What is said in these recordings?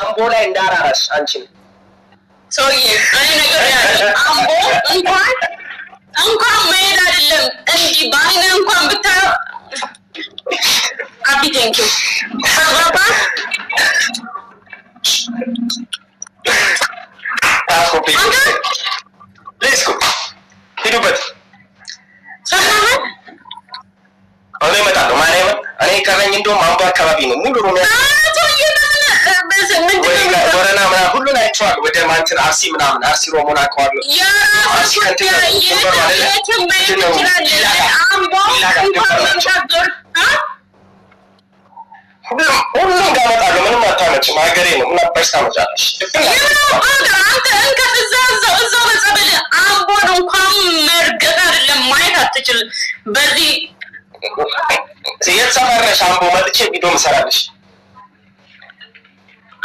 አምቦ ላይ እንዳራራሽ አንቺን ሰውዬ እኔ ነገር ያለ አምቦ እንኳን መሄድ አይደለም እንዲህ በአይነ እንኳን ብታየው። አቢ thank you ተግባባ። ታኮፒ አንተ Let's go፣ ሂዱበት። ሰማህ? እኔ እመጣለሁ። ማርያምን እኔ ቀረኝ እንደውም አምቦ አካባቢ ነው ሙሉ ኦሮሚያ ሰውዬ ምንድን ወይ ነው? ቦረና ምናምን ሁሉን አይቼዋለሁ። ወደ ማንትን አርሲ ምናምን አርሲ ሮሞን አውቀዋለሁ። የራስህ ጉዳይ። የትም መሄድ ትችላለህ። አምቦ እንኳን መምጣት ዞር ሁሉም ጋር እመጣለሁ። ምንም አታመጭም። ሀገሬ ነው። ምን አባሽ ታመጫለሽ? አንተ እንከፍ እዛው እዛው እዛው በጸበል አምቦን እንኳን መርገጥ አይደለም ማየት አትችልም። በዚህ የት ሰፈር ነሽ? አምቦ መጥቼ ቪዲዮ ምሰራለሽ።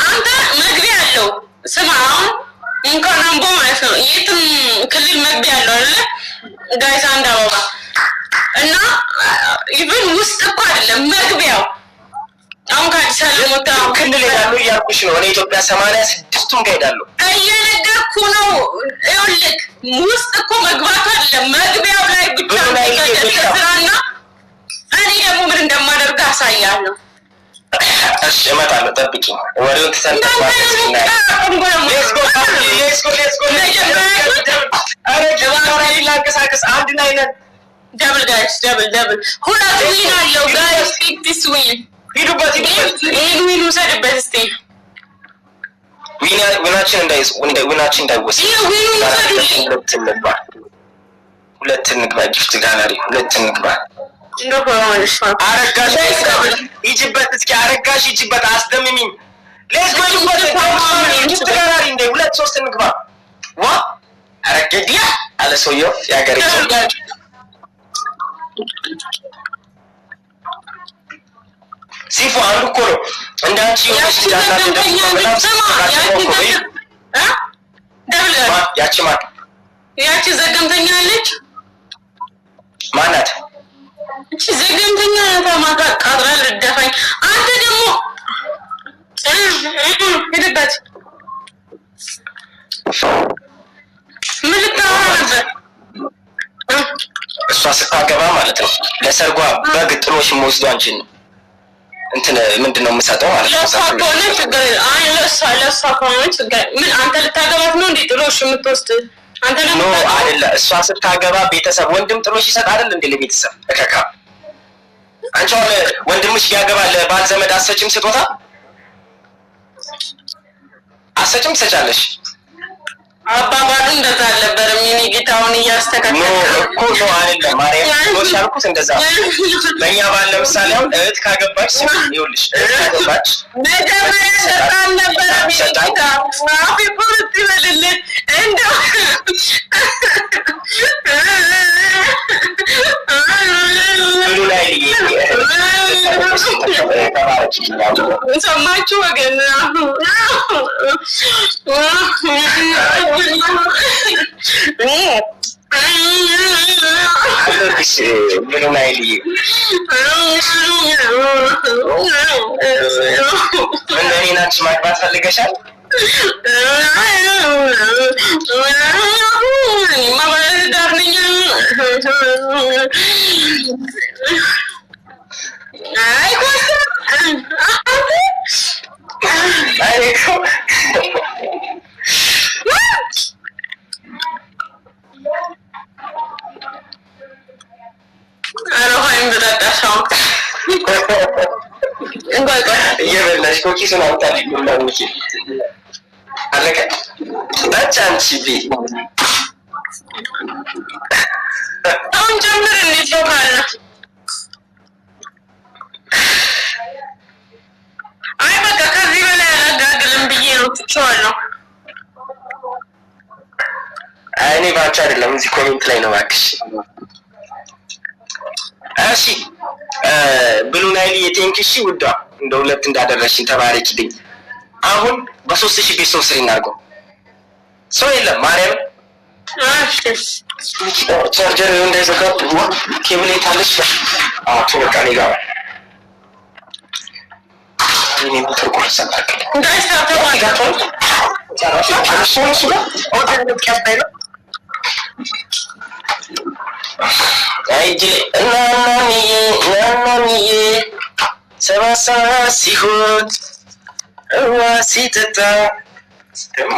አንተ መግቢያ አለው። ስማ አሁን እንኳን አምቦ ማለት ነው የትም ክልል መግቢያ አለው አይደለ? Guys አንድ አበባ እና even ውስጥ እኮ አይደለም መግቢያው። አሁን ከአዲስ አበባ ወጣ ክልል ሄዳለሁ እያልኩሽ ነው። እኔ ኢትዮጵያ 86ቱን ጋር ሄዳለሁ። እየነገርኩ ነው። ይኸውልህ ውስጥ እኮ መግባቱ አይደለም መግቢያው ላይ ብቻ ብዙ ላይ ስራና እኔ ደግሞ ምን እንደማደርግ አሳያለሁ። እሺ እመጣለሁ፣ ጠብቂኝ። ወሬውን ትተን let's go let's go let's go። ኧረ ላንቀሳቀስ አንድ ላይ ነን። Double guys፣ double double፣ ሁለት win አለው guys። Take this win። ሂዱበት ሂዱበት። ይህን win ውሰድበት እስቲ። Win ኣችን እንዳይወሰድ ይህ win ኡን ውሰዱልኝ። ሁለት እንግባ፣ ሁለት እንግባ። Gift gallery ሁለት እንግባ። እንደው አረጋሽ ሂጂበት፣ እስኪ አረጋሽ ሂጂበት፣ አስደምሚኝ። Let's go ሂጂበት። Gift gallery እንደ ሁለት ሶስት እንግባ። ዋ አረገዲያ አለ ሰውየው፣ የሀገሬ ሰው። ሲፎ አንዱ እኮ ነው እንደ አንቺ የሆነች ልጅ አላት። በጣም ስትጨቃጨቀው እኮ በይ። ያቺ ማን? ያቺ ዘገምተኛ አለች። ማናት? እቺ ዘገምተኛ ናት። ማታ ቃጥራ ልደፋኝ። አንተ ደግሞ ሂድበት። ምን ልታወራ ነበር? እሷ ስታገባ ማለት ነው ለሰርጓ በግ ጥሎሽ የምወስደው አንቺን ነው። እንትን ምንድን ነው የምሰጠው ማለት ነው። ለእሷ ከሆነ ችግር አይ ለእሷ ከሆነ ችግር ምን አንተ ልታገባት ነው እንዴ? ጥሎሽ የምትወስድ አንተ ነው No የምታገባው? አይደለ። እሷ ስታገባ ቤተሰብ ወንድም ጥሎሽ ይሰጥ አይደል እንዴ ለቤተሰብ? እከካ አንቺ አሁን ወንድምሽ ቢያገባ ለባል ዘመድ አትሰጪም? ስጦታ አትሰጪም? ትሰጫለሽ? አባባሉ እንደዛ አልነበረም። የኔ ጌታውን No እያስተካከለ እኮ no አይደለም። ማርያም ጥሎሽ ያልኩት እንደዛ ነው። በእኛ ባል ለምሳሌ አሁን እህት ካገባች፣ ስሚ ይኸውልሽ፣ እህት ካገባች መጀመሪያ እንደዛ አልነበረም። የኔ ጌታ አፌ ቁርጥ ይበልልህ እንደው። ብሉ ላይ ሰማችሁ ወገን? ብሉ ላይ ልዬ ምን እኔን አንቺ ማግባት ፈልገሻል? ባለትዳር ነኝ። አይ አይ እኮ ኧረ ውሃዬን ብጠጣ ሰው እንኳን ቆይ። እየበላሽ ኮኪሱን አምጣልኝ። ቡና አለቀ። ጠጪ አንቺ ቢ አሁን ጨምር እንዴት ሰው ካለ። አይ በቃ ከዚህ በላይ አላጋግልም ብዬ ነው ትቼዋለሁ። አይ እኔ ባንቺ አይደለም እዚህ comment ላይ ነው እባክሽ። እሺ ብሉ ናይል የ thank እሺ ውዷ እንደ ሁለት እንዳደረሽኝ ተባረኪልኝ። አሁን በ3000 ቤት ሰው ስሪ እናድርገው። ሰው የለም ማርያም። እሺ። ቻርጀር እንዳይዘጋ ኬብል የት አለች? አዎ በቃ እኔ ጋር እኔ ሞተር ቁርስ Guys ታተባል። ጋር እሱ እሱ ጋር እናናንዬ ናናንዬ 7 ሰዓት ሲሆን እዋ ሲጠጣ ደሞ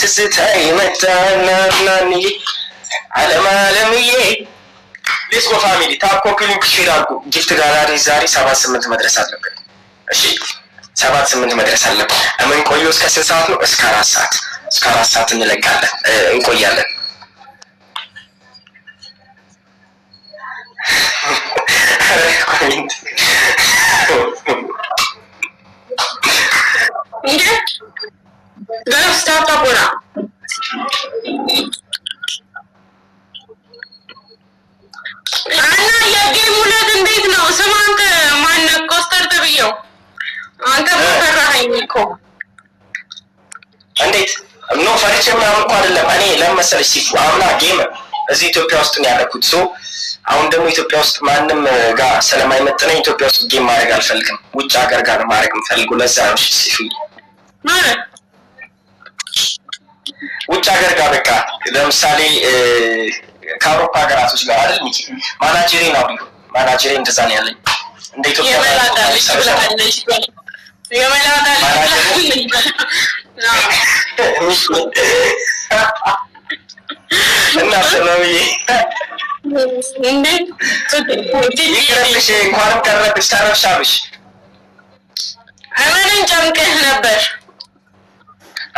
ትዝታ ይመጣ ናናንዬ አለም አለምዬ። Let's go family፣ tap፣ copy link፣ share አድርጉ። Gift gallery ዛሬ 78 መድረስ አለብን። እሺ፣ 78 መድረስ አለብን። የምንቆየው እስከ ስንት ሰዓት ነው? እስከ 4 ሰዓት። እስከ 4 ሰዓት እንለቃለን፣ እንቆያለን። Comment። እንዴ guys፣ tap tap ጎዳ። እና የ game ሁለት እንዴት ነው? ስማ አንተ ማነህ? ኮስተር ተብዬው አንተ ፈራኸኝ እኮ። እንዴት no፣ ፈርቼ ምናምን እኮ አይደለም። እኔ ለምን መሰለሽ ሲፉ፣ አምና game እዚህ ኢትዮጵያ ውስጥ ነው ያደረኩት። So አሁን ደግሞ ኢትዮጵያ ውስጥ ማንም ጋር ስለማይመጥነኝ ኢትዮጵያ ውስጥ game ማድረግ አልፈልግም። ውጭ ሀገር ጋር ነው ማድረግ የምፈልገው። ለዛ ነው። እሺ ሲፉ። ማለት? ውጭ ሀገር ጋር በቃ ለምሳሌ ከአውሮፓ ሀገራቶች ጋር አይደል ሚኪ? ማናጀሬ ነው፣ ማናጀሬ እንደዛ ነው ያለኝ። እንደ ኢትዮጵያ የመላጣ ልጅ ብለሃለች። የመላጣ ልጅ ብለሃለች። እና ሰላምዬ። እንዴ። ይቅርብሽ፣ እንኳንም ቀረብሽ፣ ተረፍሻብሽ። እምንን ጨምቀህ ነበር።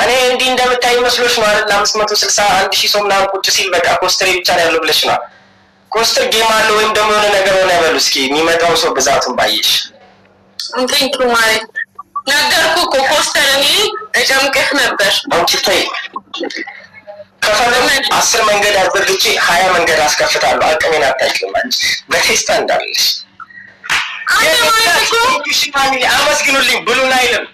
እኔ እንዲህ እንደምታይ መስሎሽ ነው አይደል? 561,000 ሰው ምናምን ቁጭ ሲል በቃ ኮስትሬ ብቻ ነው ያለው ብለሽ ነው። ኮስትር game አለው ወይም ደግሞ የሆነ ነገር ሆነ በሉ እስኪ፣ የሚመጣው ሰው ብዛቱን ባየሽ። Thank you ማለት ነገርኩህ እኮ ኮስተር፣ እኔ እጨምቅህ ነበር። አንቺ ተይ፣ ከፈለኩ 10 መንገድ አዘርግቼ 20 መንገድ አስከፍታለሁ። አቅሜን አታውቂውም አንቺ፣ በቴስታ እንዳለሽ። አንተ ማለት እኮ Family አመስግኑልኝ፣ ብሉ ናይልን፣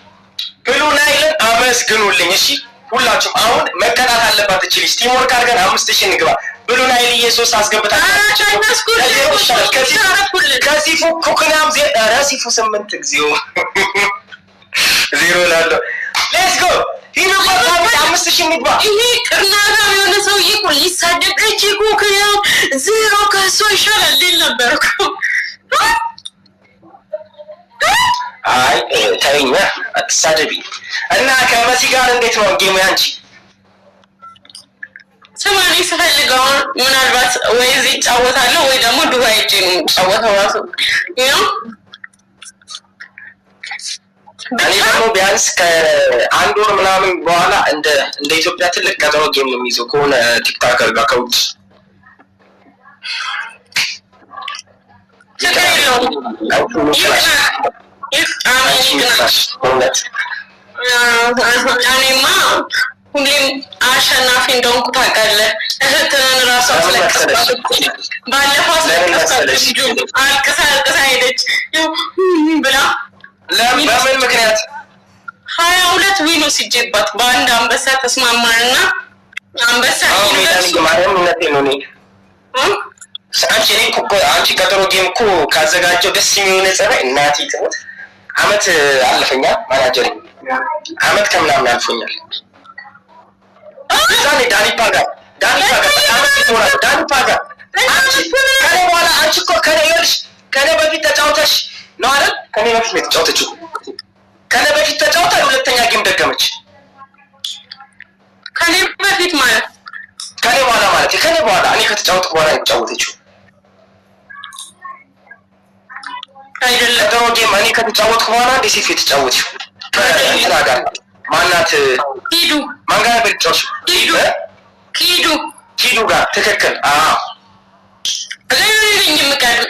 ብሉ ናይልን አመስግኑልኝ። እሺ ሁላችሁም አሁን መቀጣት አለባት እቺ ልጅ። Teamwork አድርገን 5,000 እንግባ። ብሉ ናይል ሶስት አስገብታለች። ከሲፉ ኩክናም ኧረ ሲፉ 8፣ እግዚኦ፣ 0 ላለው። Let's go፣ ሂዱበት family፣ 5,000 እንግባ። ይሄ ቅርናታም የሆነ ሰውዬ እኮ ሊሳደብ እጅ ኩክናም 0 ከእሷ ይሻላል ሊል ነበር እኮ። አይ ተይኛ፣ አትሳደቢ። እና ከመሲ ጋር እንዴት ነው game ኡ ያንቺ? ስማ እኔ ስፈልግ አሁን ምናልባት ወይ እዚህ እጫወታለሁ ወይ ደግሞ ዱባይ ሄጄ ነው የምጫወተው ራሱ ነው። እኔ ደግሞ ቢያንስ ከአንድ ወር ምናምን በኋላ እንደ ኢትዮጵያ ትልቅ ቀጠሮ game ነው የሚይዘው ከሆነ TikToker ጋር ከውጭ። ችግር የለውም። እውነት። እኔማ ሁሌም አሸናፊ እንደሆንኩ ታውቃለህ። እህትህን ራሱ አስለቀስኳት እኮ። ባለፈው አስለቀስኳት። ልጁ አልቅሳ አልቅሳ ሄደች ብላ። በምን ምክንያት? 22 win ወስጄባት በአንድ አንበሳ ተስማማንና አንበሳ ማርያም እውነቴን ነው። እኔ አንቺ እኔ እኮ አንቺ ቀጠሮ game እኮ ካዘጋጀው ደስ የሚሆነ ጸባይ እናቴ ትሙት አመት አለፈኛ፣ ማናጀር አመት ከምናምን አልፎኛል። እዛኔ ዳኒፓ ጋር፣ ዳኒፓ ጋር አመት ይሞላል። ዳኒፓ ጋር አንቺ ከኔ በኋላ፣ አንቺ እኮ ከኔ፣ ይኸውልሽ፣ ከኔ በፊት ተጫውተሽ ነው አይደል? ከኔ በፊት ነው የተጫወተችው። ከኔ በፊት ተጫውታ ሁለተኛ game ደገመች። ከኔ በፊት ማለት? ከኔ በኋላ ማለት፣ ከኔ በኋላ፣ እኔ ከተጫወትኩ በኋላ የተጫወተችው። አይደለም። ቀጠሮ game እኔ ከተጫወትኩ በኋላ እንደ ሴት የተጫወትሽው ከእንትና ጋር ማናት? ሂዱ። ማን ጋር ነበር የተጫወትሽው? ኪዱ። ኪዱ። ኪዱ ጋር፣ ትክክል። አዎ። ግን እኔ ነኝ የምቀድም።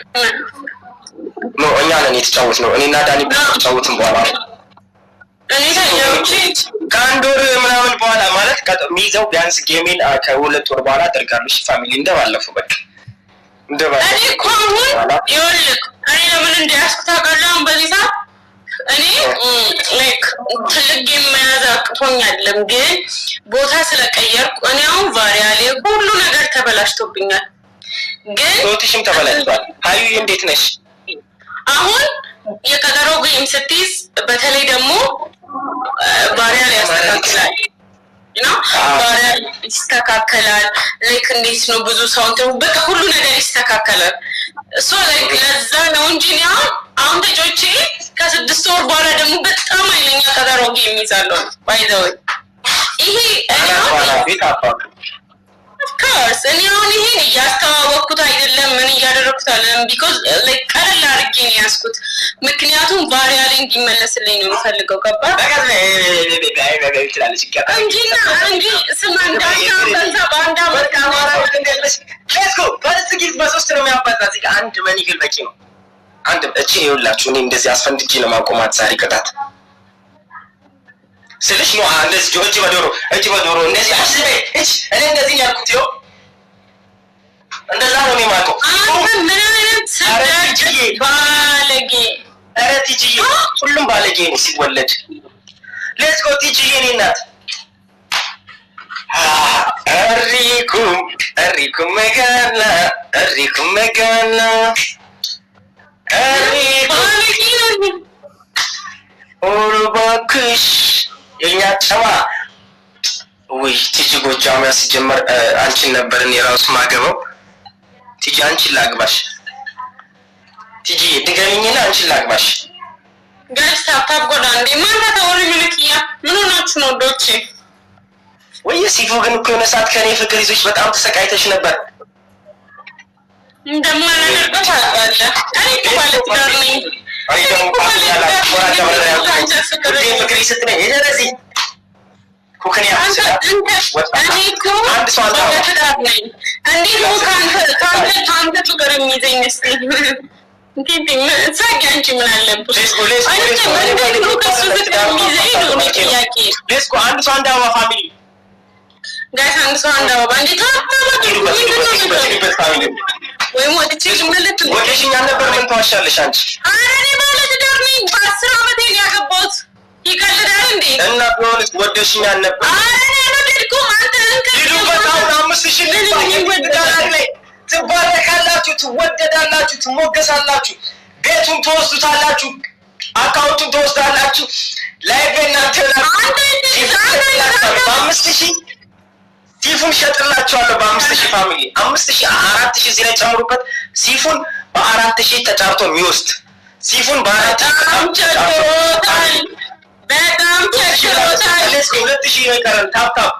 No፣ እኛ ነን የተጫወትነው። እኔና ዳኒ ከተጫወትን በኋላ ነው። እኔ ተጫውቼ ከአንድ ወር ምናምን በኋላ ማለት የሚይዘው ቢያንስ game ኤን ከ2 ወር በኋላ አደርጋለሁ። እሺ family፣ እንደባለፈው በቃ እንደባለፈው። እኔ እኮ አሁን ይኸውልህ፣ እኔ ለምን እንዲያስኩ ታውቃለህ? አሁን በዚህ ሰዓት እኔ like ትልቅ game መያዝ አቅቶኝ አይደለም፣ ግን ቦታ ስለቀየርኩ እኔ አሁን ቫሪያሌ ሁሉ ነገር ተበላሽቶብኛል። ግን ህይወትሽም ተበላሽቷል። ሀዩ እንዴት ነሽ? አሁን የቀጠሮ game ስትይዝ በተለይ ደግሞ ቫሪያል ይስተካከላል ነው፣ ባሪያ ይስተካከላል። Like እንዴት ነው፣ ብዙ ሰው እንትን በቃ ሁሉ ነገር ይስተካከላል። እሱ like ለዛ ነው እንጂ እኔ አሁን ተጫውቼ ከ6 ወር በኋላ ደግሞ በጣም ኃይለኛ ቀጠሮ game ይዛለሁ። By the way ይሄ እኔ አሁን ቤት አባቱ Of course እኔ አሁን ይሄን እያስተዋወቅኩት አይደለም፣ ምን እያደረግኩት አይደለም። Because like ቀለል አድርጌ ነው ያዝኩት። ምክንያቱም ባሪያ ላይ እንዲመለስልኝ ነው የምፈልገው። ገባ ትላለች። እንጂና እንጂ ስማ፣ እንዳንተ አንበሳ በአንድ አመት Let's go። First gift በሶስት ነው የሚያባዛ። እዚህ ጋር አንድ money gun በቂ ነው። አንድ እቺ ይኸውላችሁ፣ እኔ እንደዚህ አስፈንድጄ ነው ማቆማት ዛሬ። ቅጣት ስልሽ ነው እንደዚህ እጅ በዶሮ፣ እጅ በዶሮ እንደዚህ አስቤ እች እኔ እንደዚህ ያልኩት ይኸው እንደዛ ነው እኔ የማውቀው። አንተ ምን አይነት ስዳጅ ባለጌ! ኧረ ቲጂዬ፣ ሁሉም ባለጌ ነው ሲወለድ። Let's go ቲጂዬ፣ እኔ እናት እሪኩም እሪኩም መጋላ እሪኩም መጋላ እሪኩም ባለጌ ነው። ኦሮ እባክሽ የኛ ጨዋ። ውይ ቲጂ ጎጃሚያ ሲጀመር አንቺን ነበር እኔ ራሱ ማገባው። ቲጂ አንቺን ላግባሽ። ቲጂ ድገሚኝና አንቺን ላግባሽ። Guys, tap tap godhaa እንዴ! ማንታ ተወሪ ምልክያ ምን ሆናችሁ ነው ዶቼ? ወይ ሲፉ ግን እኮ የሆነ ሰዓት ከእኔ ፍቅር ይዞች በጣም ተሰቃይተሽ ነበር። እንደማላደርገው ታውቃለህ። እኔ እኮ ባለትዳር ነኝ። እኔ ደግሞ ፍቅር ስትለኝ እንደዚህ ኩክንያ እኔ እኮ ባለትዳር ነኝ። እንዴት ነው ከአንተ ፍቅር የሚይዘኝ? እስኪ ሳቂ። አንቺ ምን አለብሽ? እንዴት ነው ከሱ ፍቅር የሚይዘኝ ነው እኔ ጥያቄ። Let's go። አንድ ሰው አንድ አበባ family። Guys፣ አንድ ሰው አንድ አበባ። እንዴት Family። ወይም ወጥቼ ልመለስ። ወደሽኛ ነበር። ምን ተዋሻለሽ አንቺ? ኧረ እኔ ባለትዳር ነኝ። በ10 ዓመቴ ነው ያገባሁት። ይቀልዳል እንዴ? እና ቢሆንስ ወደሽኛ ነበር። ኧረ እኔ አልወደድኩም። አንተ ሂዱበት። አሁን 5,000 ላይ ትባረካላችሁ፣ ትወደዳላችሁ፣ ትሞገሳላችሁ፣ ቤቱን ትወስዱታላችሁ፣ account ኡን ትወስዳላችሁ። Live እናንተ በ5,000 ሲፉን ሸጥላችኋለሁ። በ5,000 family፣ 5,000፣ 4,000 እዚህ ላይ ጨምሩበት። ሲፉን በ4,000 ተጫርቶ የሚወስድ፣ ሲፉን በ4,000 በጣም ቸግሮታል። በጣም ቸግሮታል። 2,000 ነው የቀረን። Tap tap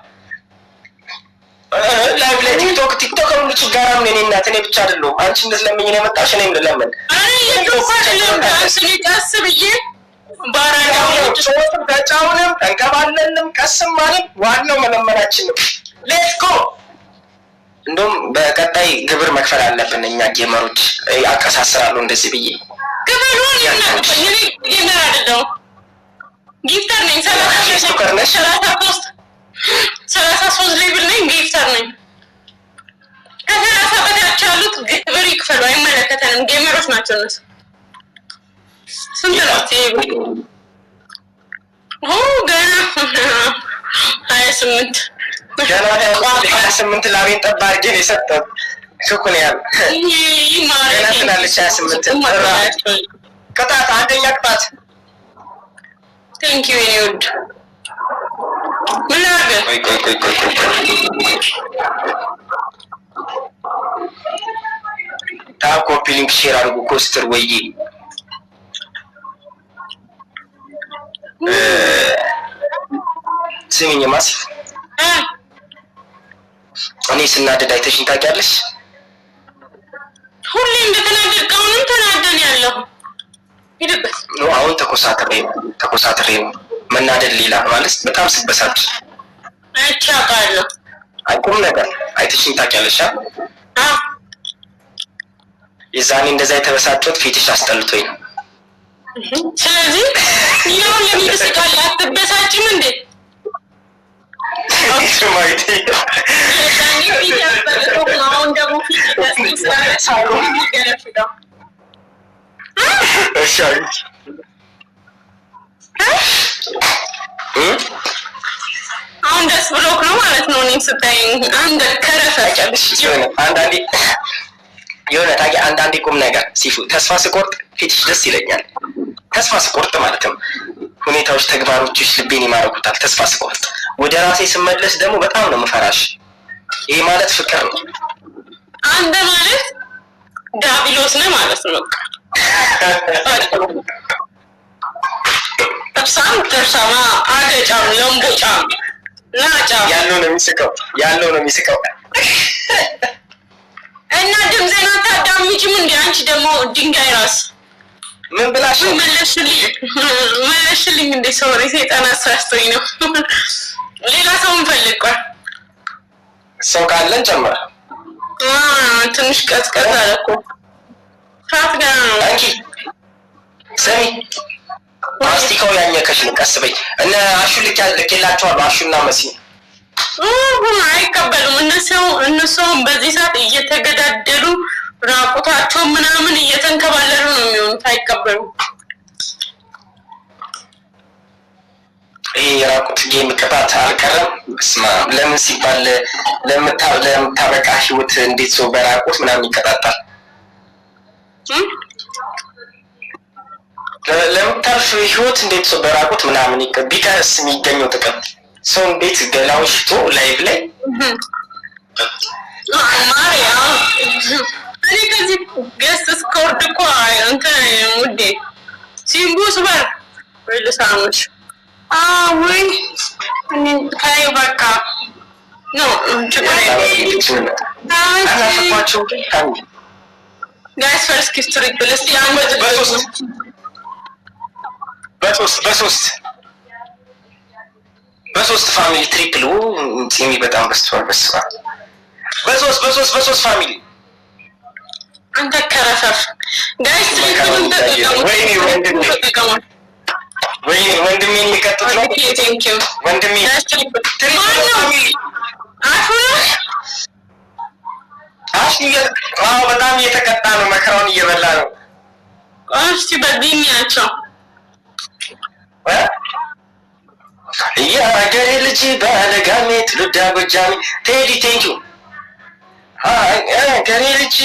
live ላይ ቲክቶክ ቲክቶክ ሁሉ ችጋራም ነው። እኔ እናት እኔ ብቻ አይደለሁም። አንቺ እንድትለምኝ ነው የመጣሽ፣ እኔም ልለምን። ኧረ እየጮኩ አይደለም። ዳንስ እኔ ቀስ ብዬ ባራዳዎች ጮትም ተጫውንም ተንከባለንም ቀስም ማለት ዋናው መለመናችን ነው። Let's go። እንደውም በቀጣይ ግብር መክፈል አለብን እኛ gamer ኦች። አቀሳስራለሁ እንደዚህ ብዬ። ግብሩን ይናቅበኝ። እኔ gamer አይደለሁም፣ gifter ነኝ። TikToker ነሽ? 33፣ 33 level ነኝ። Gifter ነኝ። ከ30 በታች ያሉት ግብር ይክፈሉ፣ አይመለከተንም። Gamer ኦች ናቸው እነሱ። ስንት ነው? ኦ ገና 28። ገና 28። ላቤን ጠብ አድርጌ ነው የሰጠው። ሽኩን ያል ገና ትላለች 28። ቅጣት፣ አንደኛ ቅጣት። Thank you የኔ ውድ። ምን ላድርግ? ቆይ ቆይ ቆይ ቆይ ቆይ። Tap, copy link, share አድርጉ። ኮስትር ወይ ስሚኝ ማሲፍ፣ እኔ ስናደድ አይተሽኝ ታውቂያለሽ? ሁሌ እንደተናደድክ አሁንም ተናደን ያለሁ። ሂድበት። No፣ አሁን ተኮሳትሬ ነው፣ ተኮሳትሬ ነው። መናደድ ሌላ ማለት በጣም ስበሳጭ አይቼ አውቃለሁ። አይቁም ነገር አይተሽኝ ታውቂያለሽ? አዎ። የዛኔ እንደዛ የተበሳጨሁት ፊትሽ አስጠልቶኝ ነው። ስለዚህ ይኸውን ለምን ትስቃለህ? አትበሳጭም እንዴ? የዛኔ ፊት ያስጠልቶህ ነው። አሁን ደግሞ ፊት ያስጠልቶህ። እሺ አሉኝ። አሁን ደስ ብሎክ ነው ማለት ነው። እኔን ስታይኝ አንድ ከረፈ ታውቂያለሽ፣ የሆነ አንዳንዴ የሆነ ታውቂ አንዳንዴ ቁም ነገር ሲፉ ተስፋ ስቆርጥ ፊትሽ ደስ ይለኛል። ተስፋ ስቆርጥ ማለት ነው። ሁኔታዎች፣ ተግባሮችሽ ልቤን ይማርኩታል። ተስፋ ስቆርጥ ወደ ራሴ ስመለስ ደግሞ በጣም ነው የምፈራሽ። ይሄ ማለት ፍቅር ነው። አንተ ማለት ዳቢሎስ ነህ ማለት ነው። በቃ ጥብሳም ጥብሳማ፣ አገጫም፣ ለምቦጫም፣ ናጫም። ያለው ነው የሚስቀው፣ ያለው ነው የሚስቀው። እና ድምፄን አታዳምጪም እንዴ? አንቺ ደግሞ ድንጋይ ራስ። ምን ብላሽ ነው? መለስሽልኝ፣ መለስሽልኝ እንዴ? Sorry፣ ሰይጣን አሳስቶኝ ነው። ሌላ ሰው እንፈልግ። ቆይ። ሰው ካለን ጨምረ። ትንሽ ቀዝቀዝ አለ እኮ፣ ሰዓት ገና ነው። አንቺ ስሚ፣ ማስቲካው ያኘከሽ ነው። ቀስ በይ። እነ አሹ ልኬላቸዋለሁ። አሹና መሲ። አይቀበሉም። እነሱ አሁን በዚህ ሰዓት እየተገዳደሉ ራቁታቸው ምናምን እየተንከባለሉ ነው የሚሆኑት። አይቀበሉም። ይሄ የራቁት game ቅጣት አልቀረም። እስማ ለምን ሲባል ለምታበቃ ህይወት እንዴት ሰው በራቁት ምናምን ይቀጣጣል? ለምታልፍ ህይወት እንዴት ሰው በራቁት ምናምን ቢቀርስ የሚገኘው ጥቅም? ሰው እንዴት ገላውን ሽቶ live ላይ? ማርያም፣ እኔ ከዚህ guest እስከወርድ እኮ እንትን ውዴ ሲምቡ ስበር ወይ ልሳኖች ወይ ታዩ በቃ no ችግር የለም። አናፍቋቸው። Guys, first gift triple። እስቲ አንድ በሶስት፣ በሶስት፣ በሶስት፣ በሶስት family triple። ፂሚ በጣም በዝቷል። በስመ አብ። በሶስት፣ በሶስት፣ በሶስት family። አንተ ከረፈፍ። Guys, triple ኡን ተጠቀሙ። ወይኔ ወንድሜ። ተጠቀሙ። ወይኔ ወንድሜን ሊቀጡት ነው። Okay, thank you. ወንድሜ። Guys, triple። Triple። ማነው? Family። አሹ ነው? አሽ አዎ፣ በጣም እየተቀጣ ነው። መከራውን እየበላ ነው። እስቲ በዚህ እንያቸው። እ? የሀገሬ ልጅ ባለጋሜ ትውልዳ ጎጃሜ። ቴዲ thank you። ሀገሬ ልጅ።